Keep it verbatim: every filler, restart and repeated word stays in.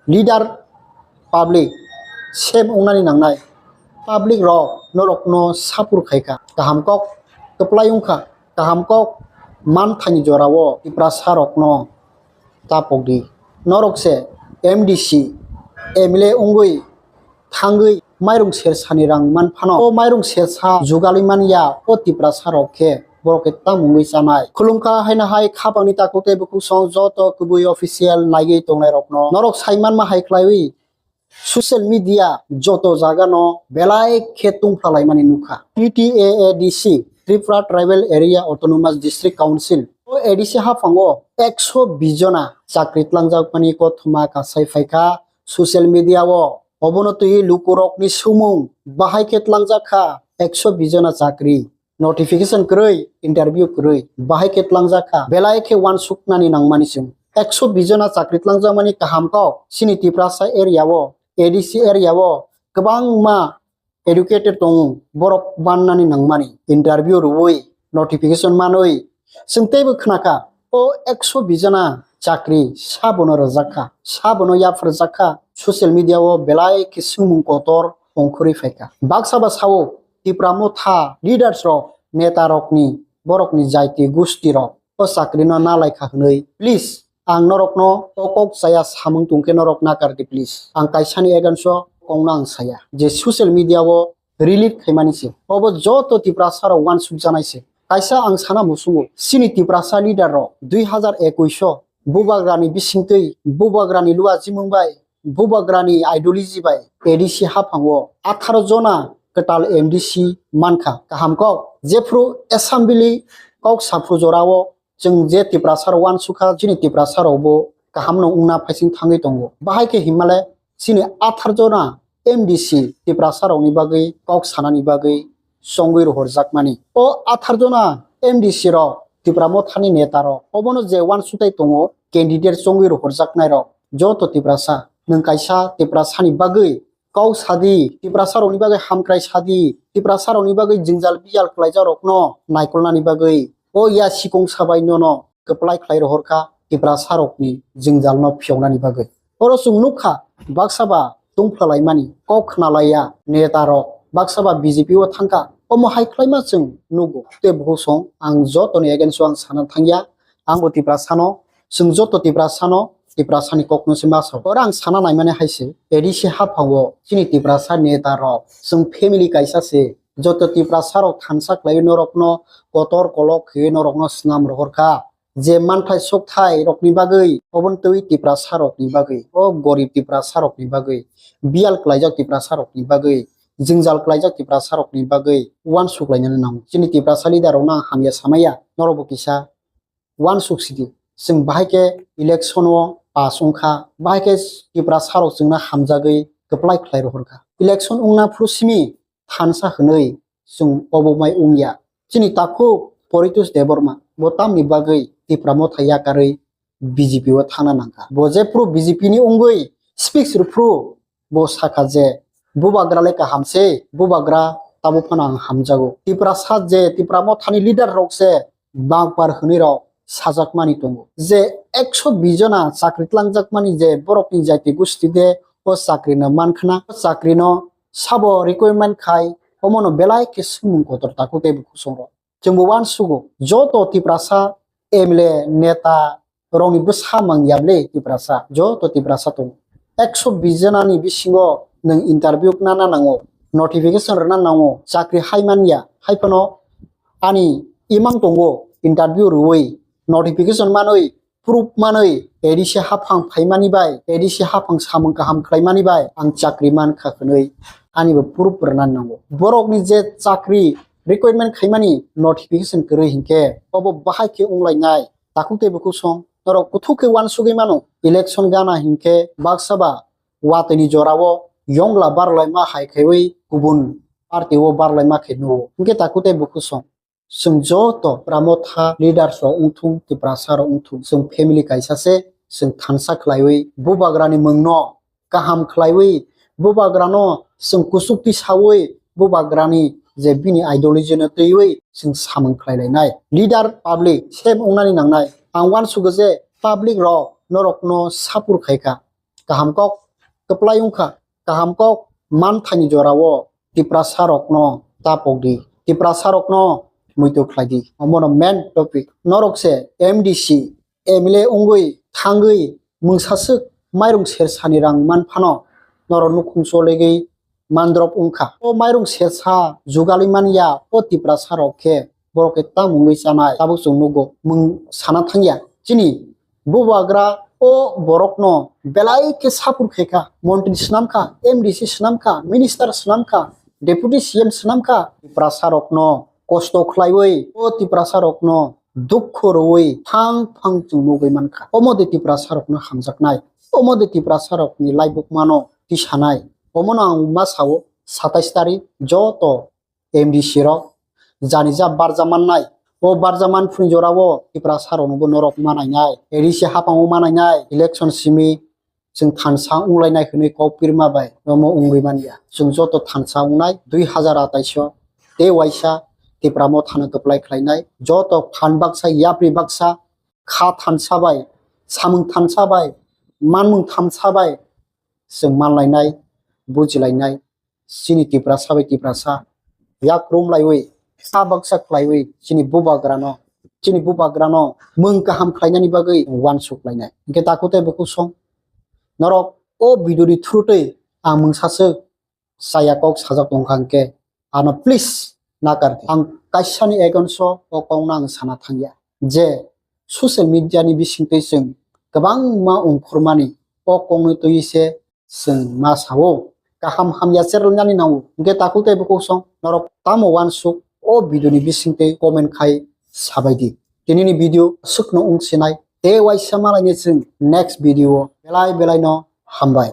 Leader public same wngnani nangnai. Public rok norokno support khaikha. Kaham kok kwplai wngkha. Kaham kok manthani jorao Tiprasa rokno tapok di. Norok se M D C, M L A wngwi thangwi mairung sersani rang man phano, o mairung sersa jugalwi man ya, o Tiprasa rok khe borok khe tam wngwi chanai. Khulumkha haino hai khapangni takhuk tei bukhuk song joto kubui official naiwi tongnai rokno. Norok sai manma hai khlaiwi social media joto jagano belai khe tungphla laimani nukha. T T A A D C, Tripura Tribal Area Autonomous District Council, o A D C haphango ekso bis jona chakri tlangjakmani kothoma kasai phaikha social media o. Obono twiwi lukurokni swngmung bahai khe tlangjak kha ekso bis jona chakri. Notification kwrwi, interview kwrwi, bahai khe tlangjak kha, belai khe uansuknani nangmani chwng. Ekso bis jona chakri tlangjakmani kaham kok chini Tiprasa area o, A D C area o kwbangma educated tongo, borok mannani nangmani, interview rwui, notification manwi, chwng teibo khna kha, o ekso bis jona chakri sabono rwjak kha, sabono yapharjak kha, social media o belai khe swngmung kotor ongkhorwi phai kha. Baksa ba sao, Tipra Motha leaders rok, neta rokni, borokni jaiti gusti rok o chakri no nalai kha hwnwi, please, ang norok no o kok chaya samung tong khe norok nakar di, please. Ang kaisa ni against o kok no ang saya, je social media o release khaimani se. Obo joto Tiprasa rok uansuk janai se. Kaisa ang sana muchungo, chini Tiprasa leader rok dui hazar ekush o bubagrani bisingtwi, bubagrani lua jimung bai, bubagrani ideology bai A D C haphango atharo jona kwtal M D C mankha. Kaham kok, jephru assembly kok saphru jorao chwng je Tiprasa rok uansukha, chini Tiprasa rokbo kahamno wngna phaising thangwi tongo. Bahai khe hinmale chini athar jona M D C Tiprasa rokni bagwi kok sanani bagwi chongwi rohorjakmani. O athar jona M D C rok Tipra Mothani neta rok obono je uansutai tongo, candidate chongwi rohorjaknai rok joto Tiprasa, nwng kaisa Tiprasani bagwi kok sadi, Tiprasa rokni bagwi hamkrai sadi, Tiprasa rokni bagwi jwngjal bijal kwlaijak rokno naikolnani bagwi o ya sikong sabai nono kwplai khlai rohorkha Tiprasa rokni jwngjalno phiyoknani bagwi. Oro chwng nukha, baksa ba tungphla laimani, kok khna laiya neta rok, baksa ba B J P o thangkha, omo hai khlaima chwng nugo. Tei bukhuk song ang jotoni against o ang sana thangya, ang bo Tiprasano, chwng joto Tiprasano, Tiprasani kokno se ma sao. Oro ang sana naimani hai se, A D C haphango chini Tiprasa neta rok, chwng family kaisa se, joto Tiprasa rok thansa khlaiwi norokno kotor kolok khaiwi norokno swnam rohorkha. Je manthai sokthai rokni bagwi, oboni twi Tiprasa rokni bagwi, o gorib Tiprasa rokni bagwi, biyal klaijak Tiprasa rokni bagwi, jwngjal klaijak Tiprasa rokni bagwi uansuk lainani nango. Chini Tiprasa leader rokno ang hamya samaya, norokbo kisa uansuk sidi. Chwng bahai khe election o pass wngkha, bahai khe Tiprasa rok chwngno hamjagwi kwplai khlai rohorkha. Election wngna phuru simi thansa hwnwi chwng obo mai wngya. Chini takhuk Poritos Debbarma bo tamni bagwi Tipra Motha yakarwi B J P o thangna nangkha. Bo jephru B J P ni wngwi speech rwphru bo sakha je, "Bubagra le kaham se, bubagra tabuk phano ang hamjago." Tiprasa je Tipra Mothani leader rok se bangpar hwnwi rok sajakmani tongo. Je ekso bis jona chakri tlangjakmani je borokni jati gusti de o chakrino mankhna, o chakrino sabo requirement khai omono belai khe swngmung kotor takhuk tei bukhuk songrok. Chwngbo uansugo joto Tiprasa M L A neta rokni bwsa mang yable Tiprasa, joto Tiprasa tongo. Ekso bis jonani bisingo nwng interview nana nango, notification rwna nango, chakri hai man ya, hai phano ani imang tongo, interview rwui, notification manwi, proof manwi, A D C haphang phaimani bai, A D C haphang samung kaham khlaimani bai ang chakri mankha hwnwi anibo proof rwna nango. Borokni je chakri requirement khaimani notification kwrwi hinkhe obo bahai khe wnglainai. Takhuk tei bukhuk song norok kuthuk khe uansugwi mano, election gana hinkhe baksa ba watwini jorao yongla barlaima hai khaiwi kubun party o barlaima khe nugo. Hinkhe takhuk tei bukhuk song, chwng joto Tipra Motha leaders rok wngthung, Tiprasa rok wngthung, chwng family kaisa se, chwng thansa khlaiwi bubagrani mungno kaham khlaiwi, bubagrano chwng kuchuk tisawi, bubagrani je bini ideology no twiwi chwng samung khlai lainai. Leader public same wngnani nangnai. Ang uansugo je public rok norokno support khaikha. kaham kok kwplai wngkha, kaham kok manthani jorao Tiprasa rokno tapok di, Tiprasa rokno muitu khlai di. Omono main topic. Norok se M D C, M L A wngwi thangwi mungsaswk mairung sersani rang man phano norok nukhung cholegwi mandrop wngkha. O mairung sersa jugalwi manya o Tiprasa rok khe borok khe tamo wngwi chanai tabuk chwng nugo, mung sana thangya. Chini bubagra o borokno belai khe support khaikha, montri swnamkha, M D C swnamkha, minister swnamkha, deputy C M swnamkha. Tiprasa rokno kosto khlaiwi, o Tiprasa rokno dukhu rwui phang phang chwng nugwi mankha. Omo de Tiprasa rokno hamjaknai, omo de Tiprasa rokni laibukmano tisanai. Omono ang ma sao, satais tarik joto M D C rok jani ja barja mannai. O barja manphuni jorao Tiprasa roknobo norok manainai, A D C haphango manainai, election simi chwng thansa wnglainai hwnwi kok pirma bai omo wngwi manya. Chwng joto thansa wngnai dui hazar atais o tei waisa Tipra Motha no kwplai khlainai. Joto phan baksa, yapri baksa, kha thansa bai, samung thansa bai, manmung thansa bai chwng manlainai, bujilainai. Chini Tiprasa bai Tiprasa yak rum laiwi, sa baksa khlaiwi chini bubagrano, chini bubagrano mung kaham khlainani bagwi uansuk lainai. Hwnkhe takhuk tei bukhuk song norok o video ni through twi ang mungsaswk chaya kok sajak tongkha hwnkhe ano please nakar di. Ang kaisani against o o kokno ang sana thangya je social media ni bisingtwi chwng kwbangma ongkhormani o kokno twiwi se chwng ma sao. Kaham hamya cherwlnani nango. Hwnkhe takhuk tei bukhuk song norok tamo uansuk o video ni bisingtwi comment khai sabai di. Tinini video swkno wng sinai tei waisa malaini chwng next video o belai belai no hambai.